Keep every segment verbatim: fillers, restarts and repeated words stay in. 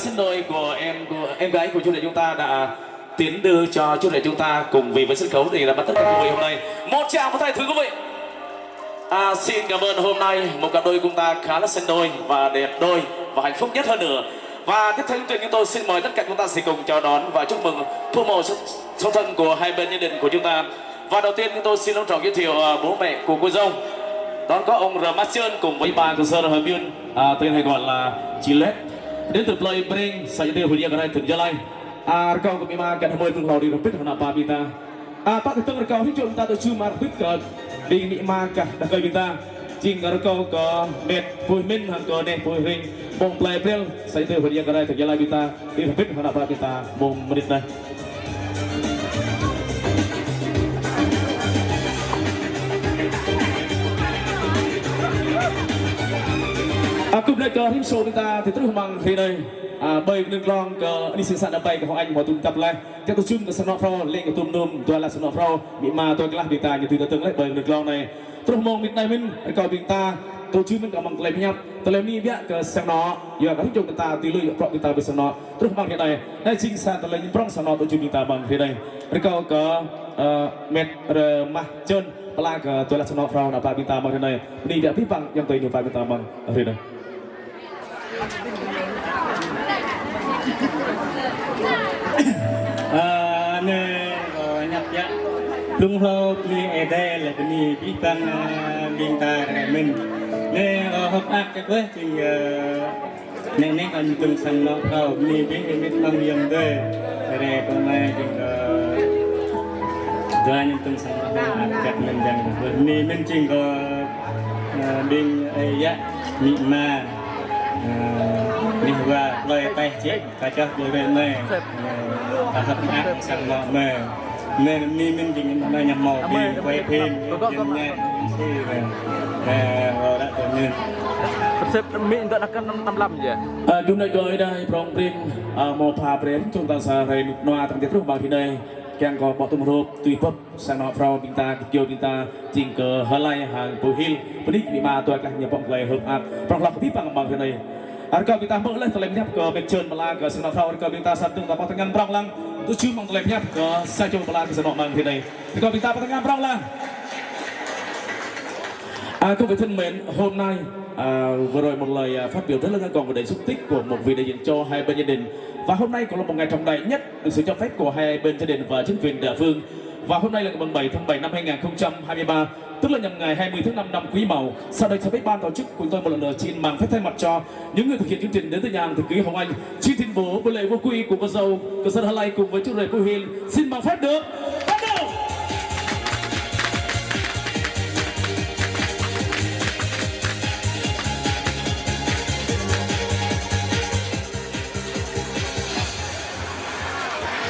Xin lỗi của em, của em gái của chú rể chúng ta đã tiễn đưa cho chú rể chúng ta cùng vị với sân khấu để làm bắt tất cả quý vị hôm nay. Một tràng pháo tay thưa quý vị. À, xin cảm ơn hôm nay một cặp đôi chúng ta khá là xứng đôi và đẹp đôi và hạnh phúc nhất hơn nữa. Và tiếp theo chương trình chúng tôi xin mời tất cả chúng ta sẽ cùng chào đón và chúc mừng phúc màu song, song thân của hai bên gia đình của chúng ta. Và đầu tiên chúng tôi xin long trọng giới thiệu, à, bố mẹ của cô dâu. Đón có ông R. Mát Trơn cùng với bà cơ sở Hợp Biên, à, tên hay gọi là chị Lết. Đến từ plơi Breng, xã Ia Tơi, huyện Ia Grai, tỉnh Gia Lai. A, rơkâo kơ amĭ ama gah hmơi tơlơi hlâo đĭ hrŏm hơbĭt hơnăp pă ƀing ta. A, pă kơ tơ̆ng rơkâo hĭ čô ƀing ta tơčô mă hrŏm hơbĭt kơ ƀing amĭ ama gah đah rơkơi ƀing ta. Jing rơkâo kơ met Pui Min hăng kơ neh Pui Ring, ƀong plơi Brel, xã Ia Tơi, huyện Ia Grai, tỉnh Gia Lai ƀing ta. Đĭ hrŏm hơbĭt hơnăp pă ƀing ta mông mơnit anai. A, kơkuh blai kơ rĭm čô ƀing ta tơlơi truh mơ̆ng hrơi anai. A, ƀơi kơnung klong kơ anih sĭt sat ană ƀai kơ hŏng añ hmâo tŭm tăp laih. Kiăng tơčô kơ sang anŏ phrâo, lêng kơ tŭm num, dua laih sang anŏ phrâo, amĭ ama dua laih ƀing ta ñu tui tơdang laih ƀơi kơnung klong anai. Truh mông mơnit anai mơ̆n, rơkâo ƀing ta tơčô mơ̆n kơ mơ̆ng tơlơi pơhiăp, tơlơi bơni biă kơ sang anŏ, yua kơ rĭm čô ƀing ta tui lui prŏng ƀing ta ƀơi sang anŏ. Truh mơ̆ng hrơi anai, anai jing sa tơlơi ñu prŏng sang anŏ tơčô ƀing ta mơ̆ng hrơi anai. Rơkâo kơ, ơ, met R. Mah Čơn, pơala kơ dua laih sang anŏ phrâo ană bă ƀing ta mơ̆ng hrơi anai. Bơni biă abih bang ayŏng adơi ñu pă ƀing ta mơ̆ng hrơi anai. Ơ, anai, ơ, ñăp yă. Blung hlâo bơni Ơi Adai lĕ bơni abih bang, ơ, ƀing ta rai mơ̆n. Anai, ơ, hơ̆k mơak kơ ƀơi jing, ơ, anai anai kơ ñu tŭm sang anŏ phrâo, bơni abih bang ayŏng adơi. Rai pơ anai jing, ơ, dua ñu tŭm sang anŏ phrâo, ăt kăt mơ̆n jing. Bơni mơ̆n jing kơ, ơ, ƀing ơi yă, amĭ ama. Ơ, neh wa plơi taih čih, ta čah plơi rơi mơi. Ơ, ta hơ̆k mơak sang anŏ mơi. Mơi bơni mơ̆n jing anai ñu hmâo ƀing quay phim, jing ñu si mơi. Ơ, ră tơ mơ̆n. Sep sep mĭ ntơ̆ năk kăn năm năm lăm yơh. Ơ, jum nai gơi đai prong prin, ơ, hmâo pha brơi rĭm čô ta sa hrơi nua tơ̆ng tơ̆ truh mơ̆ng hrơi anai. Kiăng kơ ƀô̆ tŭm hrup tui pơ̆p sang anŏ phrâo ƀing ta, kơ čô ƀing ta, jing kơ Hơlai hăng Pô Hil, bơni kơ amĭ ama dua laih ñu ƀong glai hơ̆k mơak, prong hlak kơ abih bang mơ̆ng hrơi anai. Rơkâo ƀing ta hmư̆ laih tơlơi pơhiăp kơ met Čơn pơala kơ sang anŏ phrâo, rơkâo ƀing ta sa tơ̆ng ta pơtơngan prong lăng, tơčô mơ̆ng tơlơi pơhiăp kơ sa čô pơala kơ sang anŏ mơ̆ng hrơi anai. Rơkâo ƀing ta pơtơngan prong lăng. À, quý vị thân mến, hôm nay, à, vừa rồi một lời, à, phát biểu rất là ngắn gọn về lời xúc tích của một vị đại diện cho hai bên gia đình. Và hôm nay cũng là một ngày trọng đại nhất được sự cho phép của hai bên gia đình và chính quyền địa phương. Và hôm nay là ngày mùng bảy tháng bảy năm hai nghìn không trăm hai mươi ba, tức là nhằm ngày hai mươi tháng năm năm Quý Mão. Sau đây, xin phép ban tổ chức của chúng tôi một lần nữa xin mạn phép thay mặt cho những người thực hiện chương trình đến từ nhà hàng tiệc cưới Hồng Anh, Chi Thiên Bố, buổi lễ vô quy của cô dâu, cô dâu Hà Lai cùng với chú rể Phú Hiền. Xin mạn phép được bắt đầu.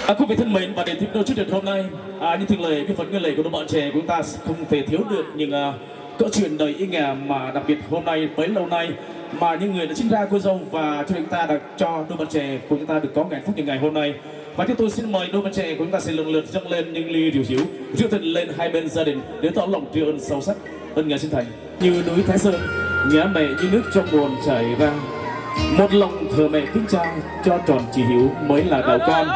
À, quý vị thân mến, và để tiếp nối chương trình hôm nay, à, như thường lệ, cái phần nghi lễ của đôi bạn trẻ của chúng ta không thể thiếu được những, à, câu chuyện đầy ý nghĩa mà đặc biệt hôm nay, bấy lâu nay mà những người đã sinh ra cô dâu và chúng ta đã cho đôi bạn trẻ của chúng ta được có ngày hạnh phúc như ngày hôm nay. Và chúng tôi xin mời đôi bạn trẻ của chúng ta sẽ lần lượt dâng lên những ly rượu dĩu, rượu thịt lên hai bên gia đình để tỏ lòng tri ân sâu sắc. Ân ngài xin thành. Như núi Thái Sơn, nhớ mẹ như nước trong nguồn chảy ra. Một lòng thờ mẹ kính cha, cho tròn chỉ hiếu mới là đạo con.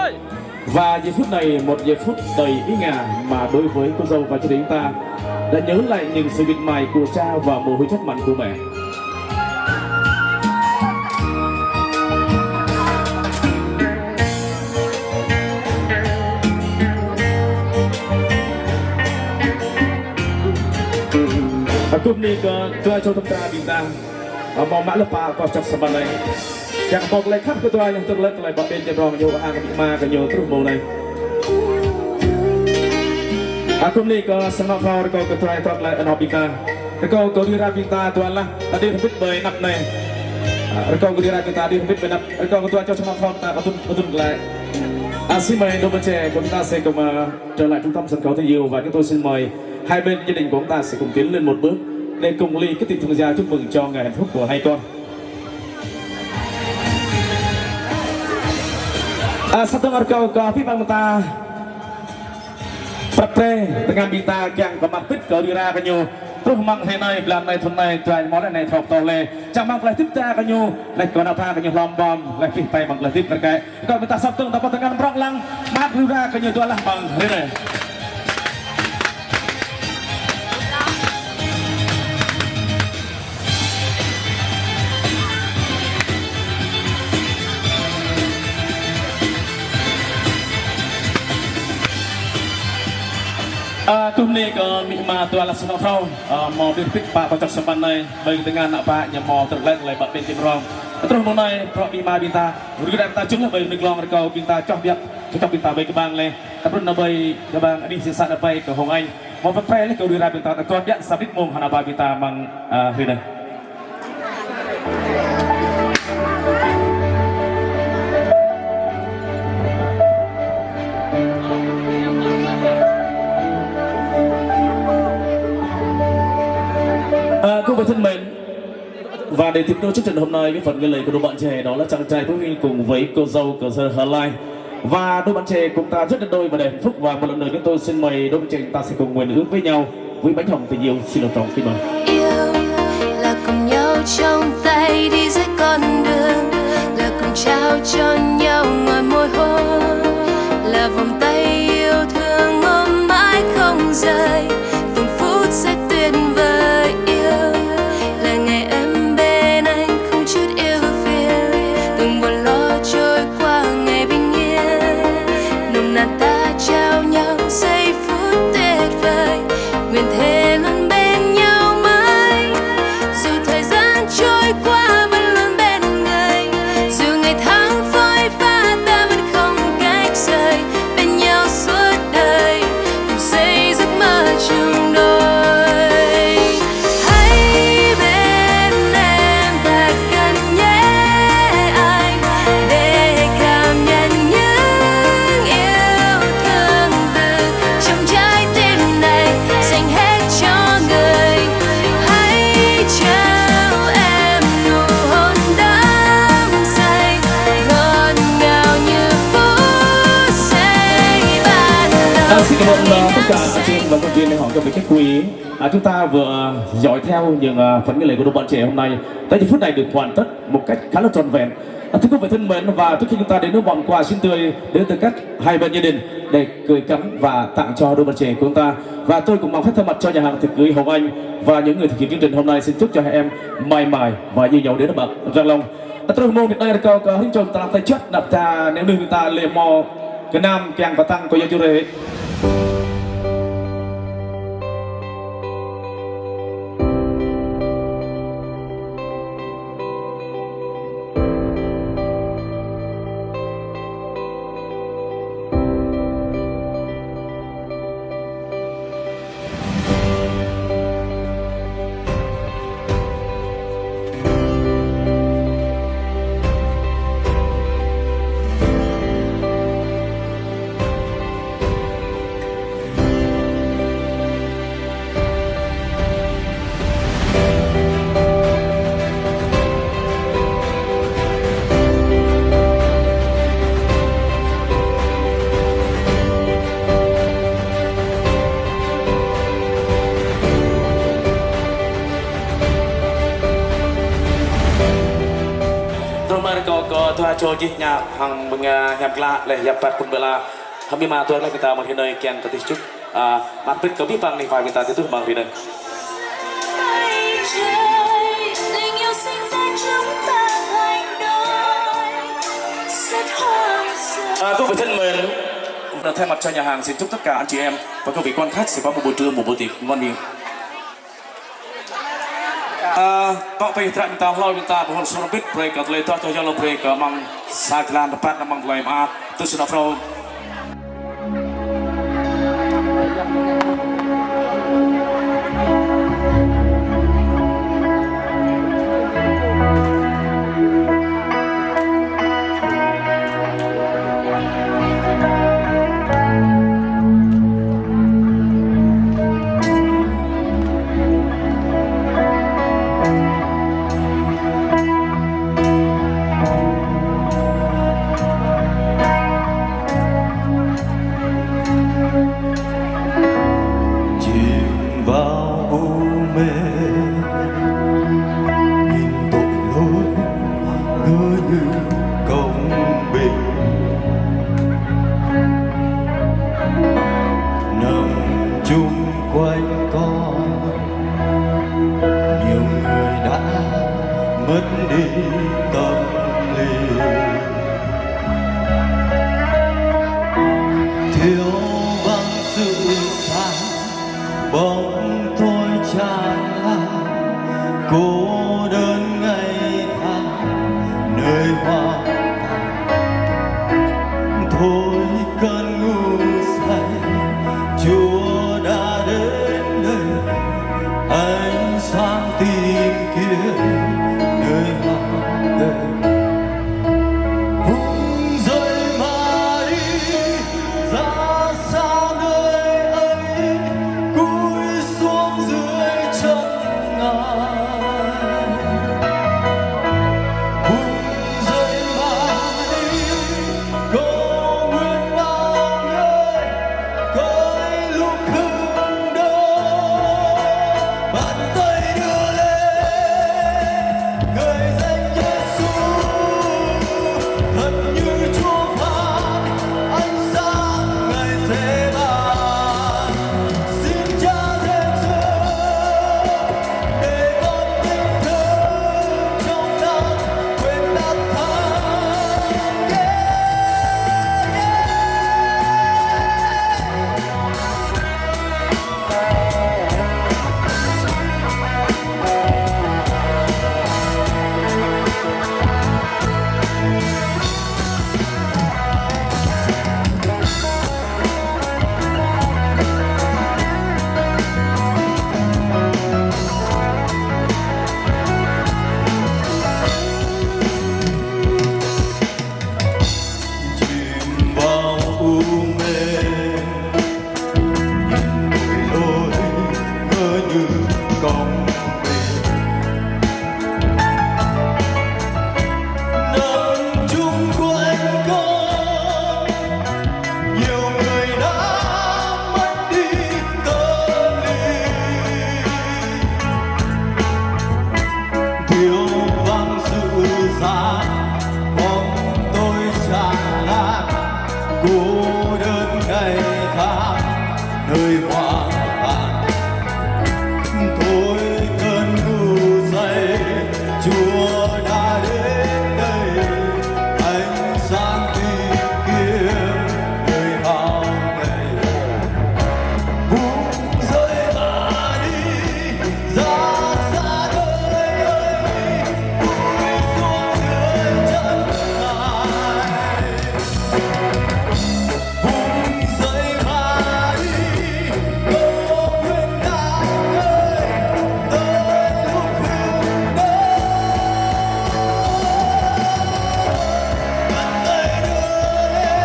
Và giây phút này, một giây phút đầy ý nghĩa mà đối với cô dâu và gia đình ta đã nhớ lại những sự miệt mài của cha và mồ hôi trách mặn của mẹ. Akŭm ni kơ dua čô tơm ta ƀing ta. Hmâo mă lơ̆m pă pơčŏk sơmăn anai. Kiăng pŏk lĕ khăp kơ dua ñu tơlơi tơlơi pơpin jơbrong ñu hăng amĭ ama kơ ñu truh mông anai. Akŭm ni kơ sang anŏ phrâo rơkâo kơ dua čô tơlơi anŏ ƀing ta. Rơkâo kơ dua ră ƀing ta dua laih, ta đĭ hrŏm hơbĭt ƀơi anăp anai. Rơkâo kơ dua ră ƀing ta đĭ hrŏm hơbĭt ƀơi anăp. Rơkâo kơ dua čô sang anŏ phrâo ta kơ tŭn, kơ tŭn glaĭ. À, xin mời đôi bạn trẻ của chúng ta sẽ cùng, à, trở lại trung tâm sân khấu tình yêu và chúng tôi xin mời hai bên gia đình của chúng ta sẽ cùng tiến lên một bước để cùng ly kết tinh thông gia chúc mừng cho ngày hạnh phúc của hai con. À, sa tơ̆ng rơkâo kơ abih bang ta prăp pre, tơngan ƀing ta kiăng kơ mă pĭt kơ dua ră kơ ñu. Truh mơ̆ng hrơi anai, blan anai, thun anai, dua hmâo lĕ anai, thâo pơtô lĕ. Čang mơ̆ng tơlơi hơdip ta kơ ñu, lĕ kơ ană bă kơ ñu hlŏm ƀơ̆ng, lĕ gih tơpai mơ̆ng tơlơi hơdip kơ rơkơi. Rơkơi ƀing ta săp tơ̆ng ta pơtơngan prŏng lăng, mơak rĭm hră kơ ñu dua lah mơ̆ng hrơi anai. Ơ, kơkuh bơni kơ amĭ ama dua lah sơnŏ phrâo, ơ, hmâo ƀiă pĭt pă pơčŏk samơ̆ anai, ƀơi tơngan ană bă ñu hmâo tơlơi lĕ ƀă ƀing kim rong. Truh mơ̆ng anai, prŏng amĭ ama ƀing ta, rĭm hră ƀing ta čung lĕ ƀơi mơnĭt glông rơkâo ƀing ta čoh biă, čoh ƀing ta ƀơi kơƀang lĕ. Ta pơrun anai ƀơi kơƀang anih sĭt sat anai ƀơi kơ Hồng Anh. Hmâo pơprê lĕ kơ rĭm hră ƀing ta tơkŏt biă sa mơnĭt mông hăng ană bă ƀing ta mơ̆ng, ơ, hrơi anai. À, quý vị thân mến, và để tiếp nối chương trình hôm nay với phần nghi lễ của đôi bạn trẻ, đó là chàng trai Phú Yên cùng với cô dâu của Gia Lai. Và đôi bạn trẻ cũng ta rất là đôi và đầy hạnh phúc, và một lần nữa chúng tôi xin mời đôi bạn trẻ, chúng ta sẽ cùng nguyện ước với nhau với bánh hồng tình yêu. Xin được trọng kính mời. Yêu là cùng nhau trong tay đi dưới con đường, là cùng trao cho nhau ngọt môi hôn, là vòng tay yêu thương ôm mãi không rời, từng phút giây tuyệt vời. Yêu là ngày em bên anh không chút ưu phiền, từng buồn lo trôi qua ngày bình yên, nồng nàn ta trao nhau giây phút tuyệt vời. Nguyện thề luôn bên nhau mãi, dù thời gian trôi qua vẫn luôn bên người, dù ngày tháng phôi pha ta vẫn không cách rời, bên nhau suốt đời, cùng xây giấc mơ chung đôi. Hãy bên em thật gần nhé anh, để cảm nhận những yêu thương từ trong trái tim này dành hết cho người. Hãy trao em nụ hôn đắm say, ngọt ngào như phút giây ban đầu. À, xin cảm ơn, ờ, tất cả anh chị em và các thành viên Lễ Hội Cà Phê Khách Quý. À, chúng ta vừa, ờ, dõi theo những, ờ, phần nghi lễ của đôi bạn trẻ hôm nay. Tới giờ phút này được hoàn tất một cách khá là trọn vẹn. À, thưa quý vị thân mến, và trước khi chúng ta đến với món quà xinh tươi đến từ các hai bên gia đình để gửi gắm và tặng cho đôi bạn trẻ của chúng ta. Và tôi cũng mong phép thay mặt cho nhà hàng tiệc cưới Hồng Anh và những người thực hiện chương trình hôm nay xin chúc cho hai em mãi mãi và yêu nhau đến với bạc răng long. Truh mơ̆ng hrơi anai rơkâo kơ hrĭm čô ta lăng tơčăt, anăp ta neo nư ta lĕ hmâo gơnam kiăng pơtăng kơ yua ču rê. Truh mơ̆ng rơkâo kơ dua čô jih ñu hăng ƀing, a, hiam klă lĕ hiam păt pun bơla. Hăng amĭ ama dua lĕ ƀing ta mơ̆ng hrơi anai kiăng kơ tih čŭk. A, mă pĭt kơ abih bang nih wai ƀing ta tih tŭ mơ̆ng hrơi anai. A, quý vị thân mến, thay mặt cho nhà hàng xin chúc tất cả anh chị em và quý vị quan khách sẽ có một buổi trưa, một bữa tiệc ngon miệng. Ơ, tŏ pơ hră ƀing ta hlâo ƀing ta pơhôn sơrơbit brơi kơ tơlơi tŏ čô yơh lŏ brơi kơ mơ̆ng sa jơlan tơpăt nao mơ̆ng tơlơi mơak. Tui sơnŏ phrâo. tâm linh. Thiếu vắng sự xa bóng tối tràn lan, cô đơn ngày tháng nơi hoang tàn. Thôi cơn ngủ say, Chúa đã đến đây, ánh sáng tìm kiếm nơi hoang tàn. Vùng rơi mà đi, ra xa nơi ấy, cúi xuống dưới chân Ngài. Vùng rơi mà đi, cầu nguyện đau người, cõi lục hưng đông, bàn tay đưa lên, người danh Giêsu, thật như Chúa phán, ánh sáng Ngài sẽ ban. Xin Cha thêm sức, để con tỉnh thức trong nắng quyền năng thắng. Yeah, yeah. Chìm vào u mê, nhìn tội lỗi ngỡ như công bình. Nằm chung quanh con, nhiều người đã mất đi tâm linh. Thiếu vắng sự xa, bóng tối tràn lan, cô đơn ngày tháng nơi hoang tàn. Thôi cơn ngủ say, Chúa đã đến đây, ánh sáng tìm kiếm nơi hao gầy. Vùng rơi mà đi, ra xa nơi ấy, cúi xuống dưới chân Ngài. Vùng rơi mà đi, cầu nguyện đau người, tới lục hưng đông, bàn tay đưa lên,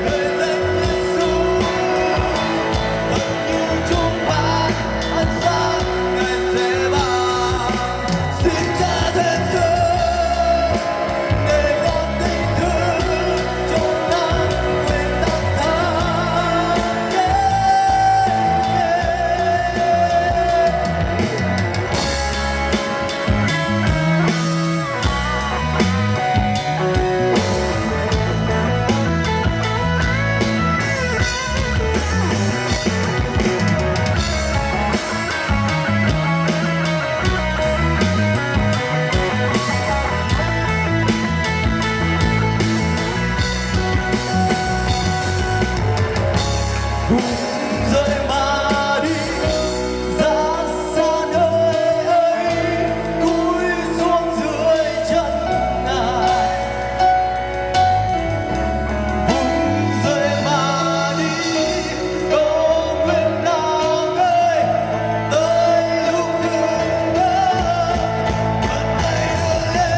người danh Giêsu, thật như Chúa phán, ánh sáng Ngài sẽ ban. Xin Cha thêm sức, để con tỉnh thức trong nắng quyền năng thắng. Yeah, yeah. Vùng rơi mà đi, ra xa nơi ấy, cúi xuống dưới chân Ngài. Vùng rơi mà đi, cầu nguyện đau người, tới lục hưng đông, bàn tay đưa lên,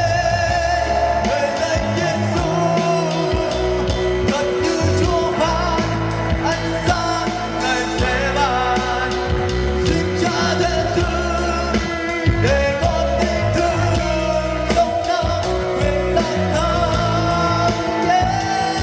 người danh Giêsu, thật như Chúa phán, ánh sáng Ngài sẽ ban. Xin Cha thêm sức, để con tỉnh thức trong nắng quyền năng thắng. Yeah, yeah.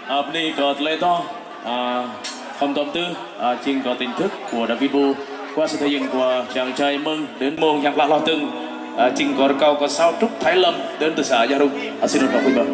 Ơ, bơni kơ tơlơi tŏ, ơ, khŏm tơm tưh, ơ, jing kơ tỉnh thức của David Bu, khua sa thâo yơ̆ng kơ čang čai mơ̆ng, đưm mông yang klă hloh dơ̆ng. Ơ, jing gơ̆ rơkâo kơ Sâo Trúc Thái Lâm đến từ xã Ia Rung. Ơ, xin trân trọng kính mời.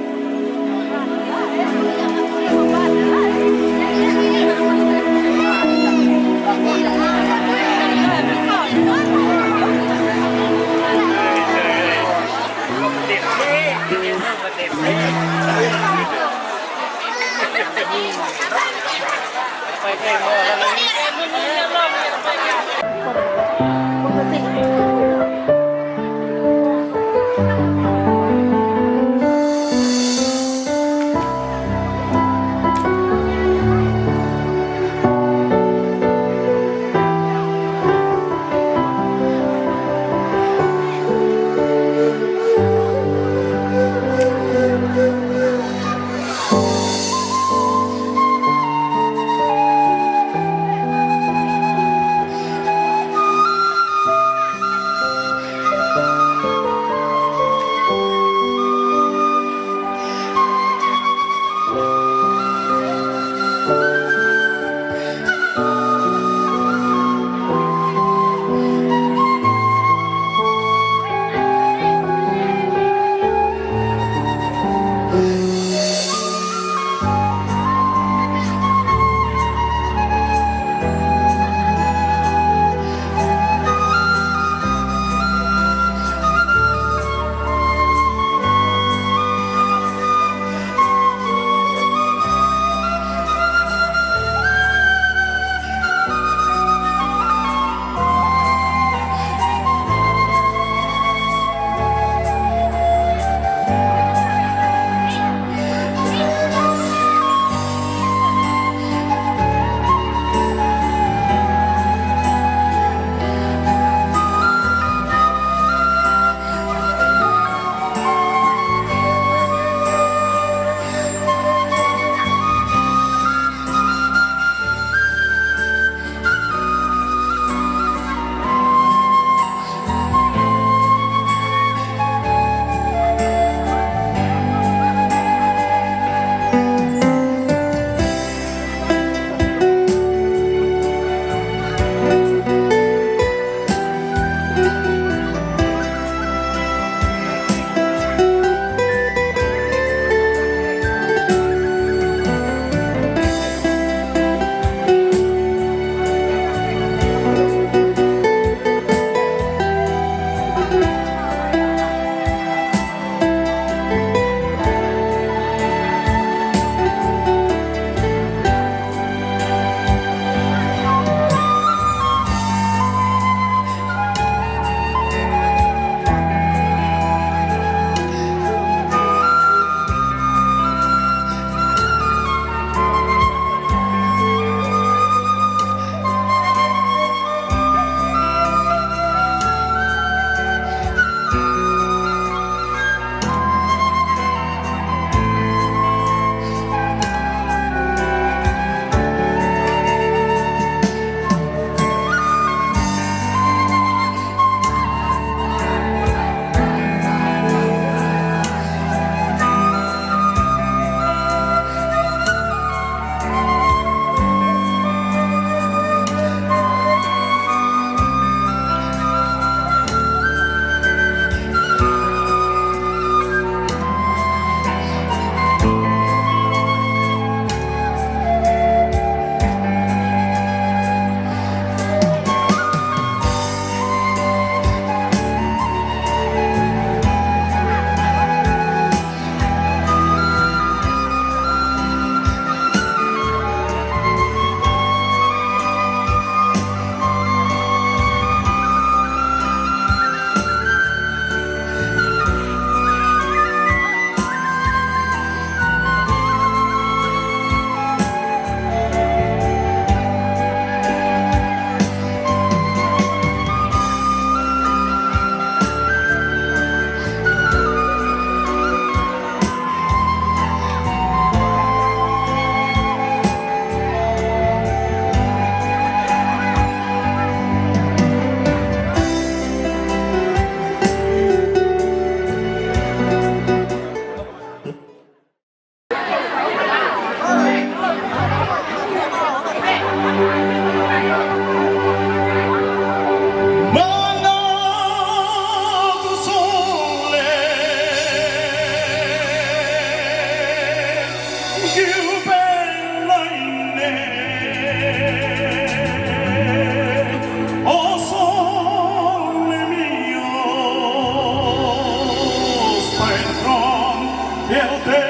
Eo te,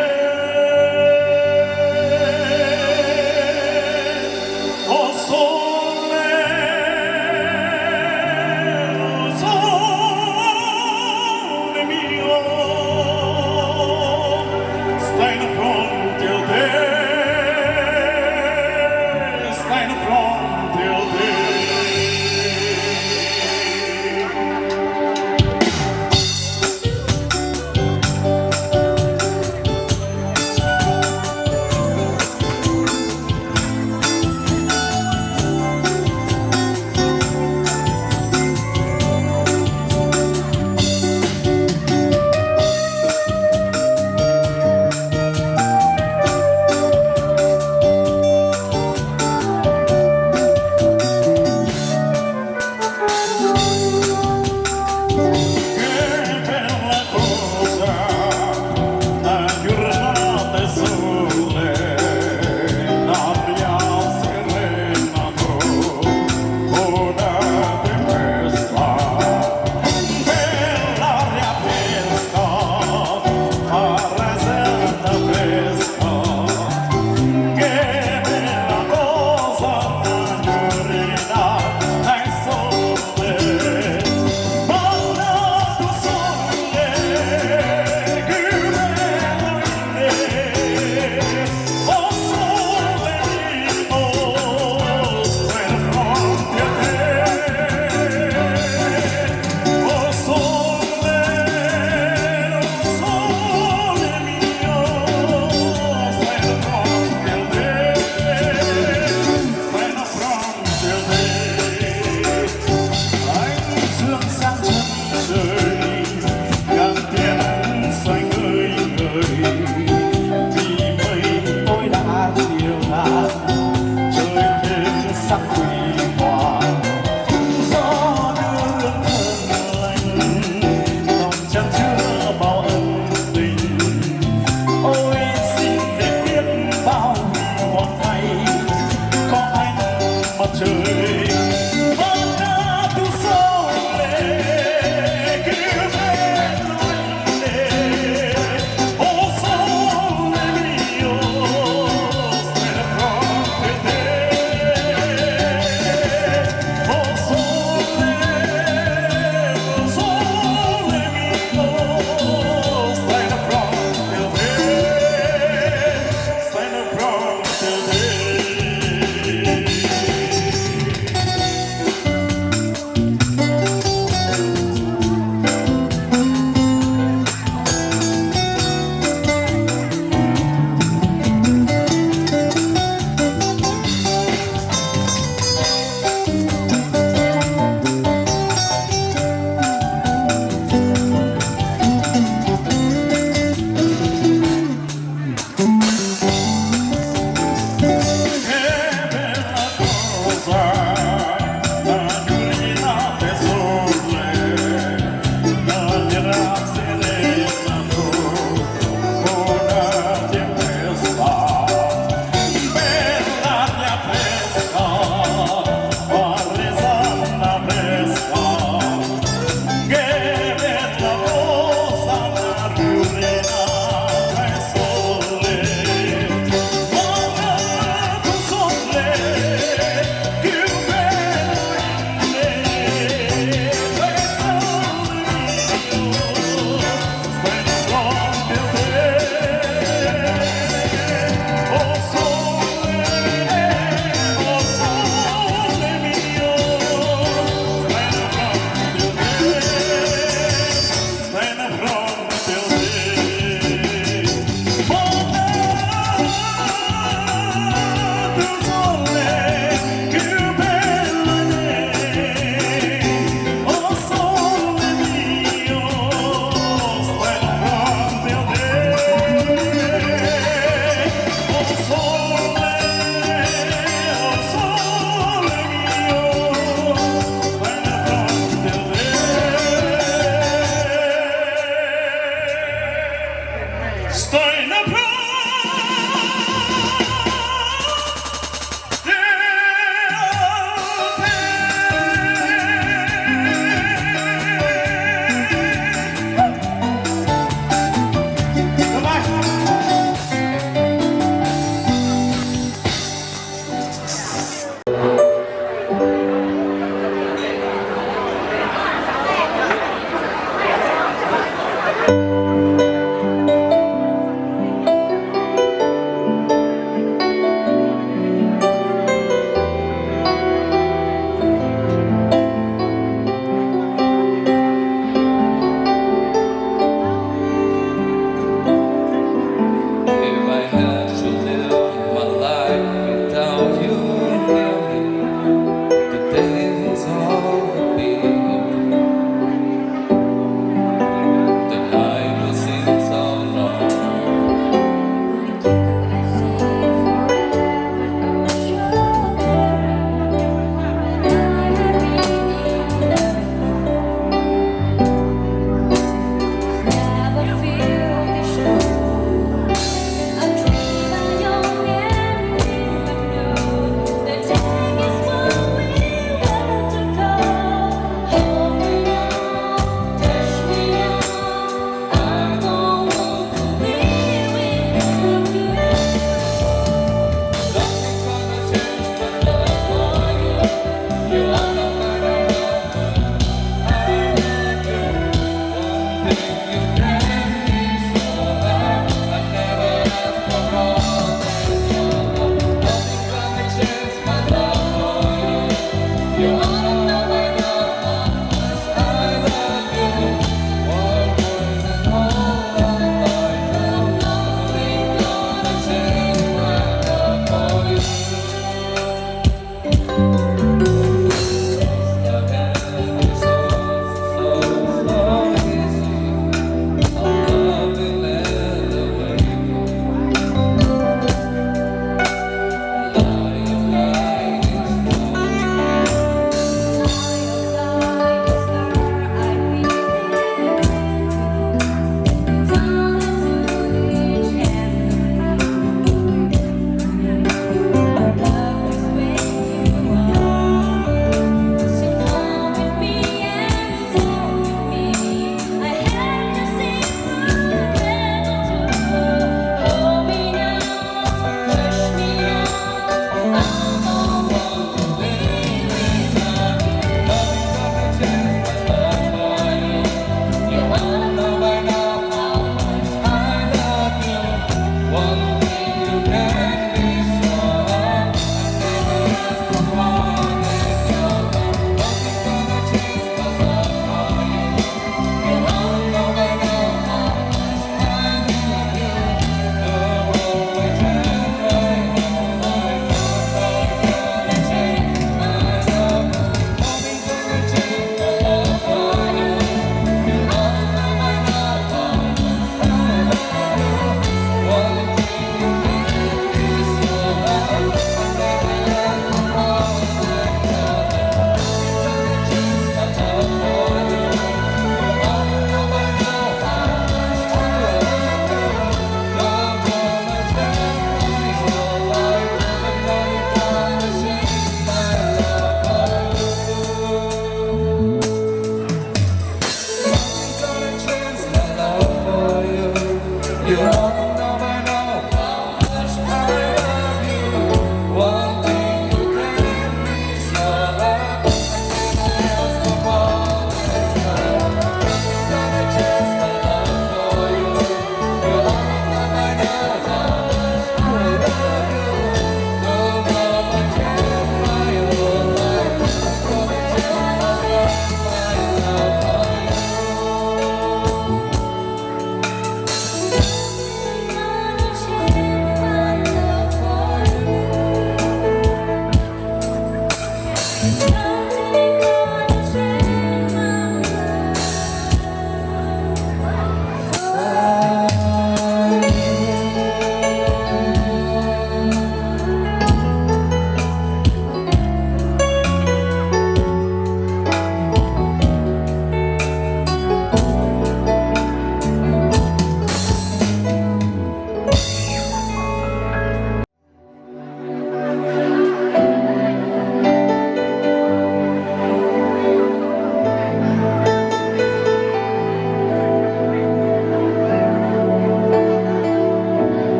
ô sole, ô sole mio, stai na fronte al te, stai na fronte al te. Ôi, xin để biết bao hy vọng thay có ánh mặt trời. Mana tu sole, que me duele. Oh, sole mio, stai na fronte al te. Oh, sole, oh, sole mio, stai na fronte al te. Stai na fronte al te.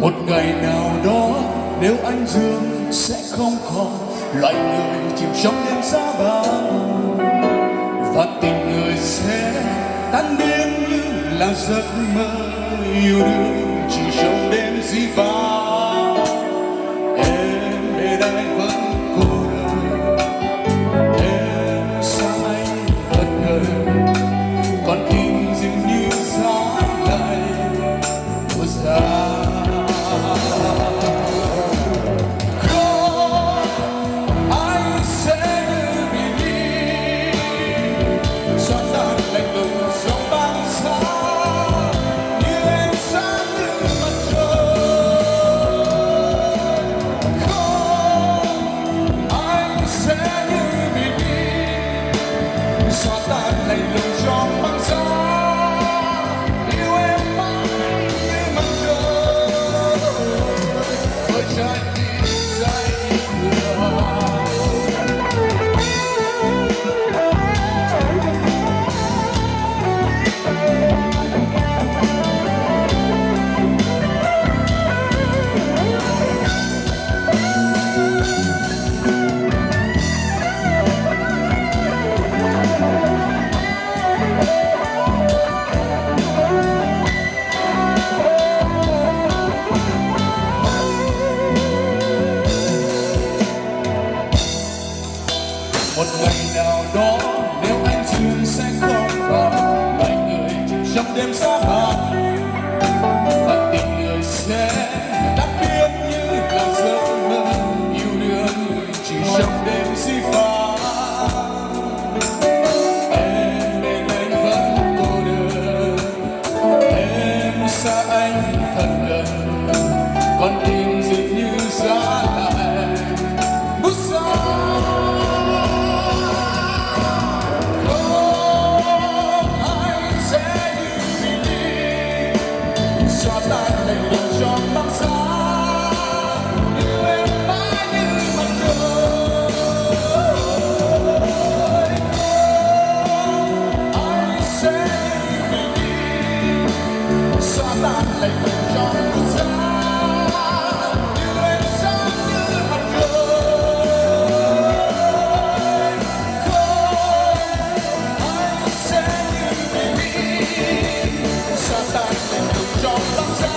Một ngày nào đó, nếu anh Dương sẽ không còn, loài người chìm trong đêm giá băng, và tình người sẽ tan biến như là giấc mơ, yêu đương chỉ trong đêm dĩ vãng. Em bên anh vẫn cô đơn, em xa anh thật gần, con tim dường như giá lạnh. Ôi, sao không, anh sẽ như bình minh, xóa tan lạnh lùng gió băng xa, như em xa như mặt trời. Không, anh sẽ như bình minh, xóa tan lạnh lùng gió băng xa, yêu em mãi như mặt trời. Với trái tim say khát. Một ngày nào đó, nếu anh Dương sẽ không còn, loài người chìm trong đêm giá băng, và tình người sẽ tan biến như là giấc mơ, yêu đương chỉ trong đêm dĩ vãng. Em bên anh vẫn cô đơn, em xa anh thật gần, con tim dường như giá lạnh. Buốt giá. Không, anh sẽ như bình minh, xóa tan lạnh lùng gió băng xa, yêu em mãi như mặt trời. Anh sẽ như bình minh, xóa tan lạnh lùng gió buốt giá, yêu em sáng như mặt trời. Không, anh sẽ như bình minh, xóa tan lạnh lùng gió băng xa,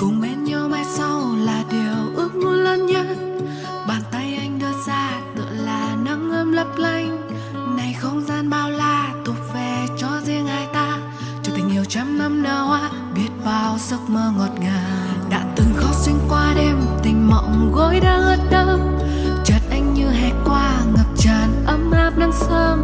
Cùng bên nhau mãi sau là điều ước muốn lớn nhất. Bàn tay anh đưa ra tựa là nắng ấm lấp lánh. Này không gian bao la thuộc về cho riêng hai ta. Cho tình yêu trăm năm nở hoa, biết bao giấc mơ ngọt ngào. Đã từng khó xuyên qua đêm, tình mộng gối đã ướt đẫm. Chợt anh như hè qua, ngập tràn ấm áp nắng sớm.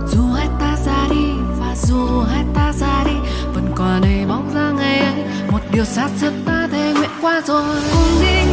Dù hai ta ra đi, và dù hai ta ra đi, vẫn còn đây bóng dáng ngày ấy. Một điều xa xưa ta thề nguyện qua rồi. Cùng đi